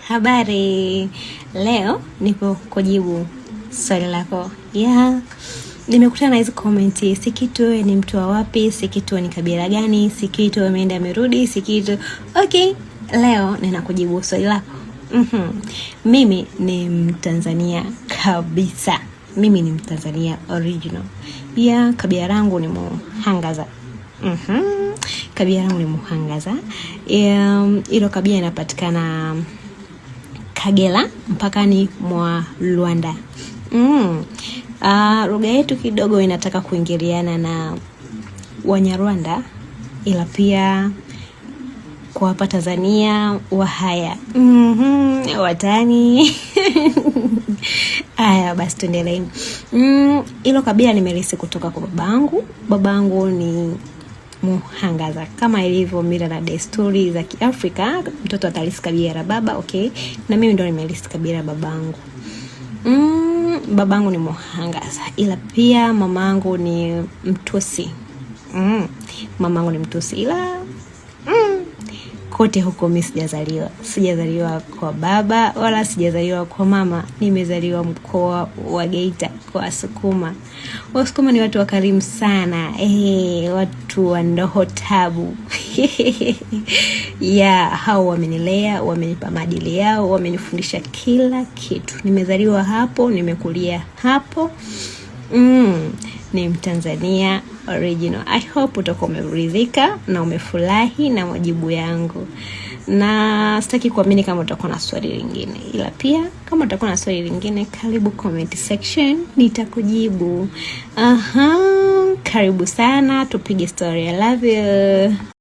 Habari. Leo nipo kujibu swali lako. Yeah. Nimekutana na hizi comment, Sikitu wewe ni mtu wa wapi? Sikitu ni kabila gani? Sikitu ameenda amerudi, Sikitu. Okay, leo ninakujibu swali lako. Mimi ni Mtanzania kabisa. Mimi ni Mtanzania original. Yeah, kabila langu ni Muhangaza. Kabila langu ni Muhangaza. Ilo kabila inapatikana Kagera mpakani mwa Rwanda. Lugha yetu kidogo inataka kuingiliana na Wanyarwanda, ila pia kwa hapa Tanzania Wahaya. Watani. Aya, basi tuendelee. Ilo kabila nimelisi kutoka kwa babangu. Babangu ni Muhangaza, kama ilivyo mila na desturi za Kiafrika, mtoto atalisi kabila la baba. Okay, na mimi ndo nimelisi kabila la babangu. Babangu ni Muhangaza, ila pia mamangu ni Mtusi. Mamangu ni Mtusi, ila kote huko mi sijazaliwa. Sijazaliwa kwa baba wala sijazaliwa kwa mama. Nimezaliwa mkoa wa Geita kwa Wasukuma. Wasukuma ni watu wakarimu sana, watu wa ndoho tabu. Yeah, hao wamenilea, wamenipa maadili yao, wamenifundisha kila kitu. Nimezaliwa hapo, nimekulia hapo. Ni Mtanzania original. I hope utakuwa umeridhika na umefurahi na majibu yangu, na sitaki kuamini kama utakuwa na swali lingine, ila pia kama utakuwa na swali lingine, karibu comment section, nitakujibu. Aha, karibu sana, tupige story. I love you.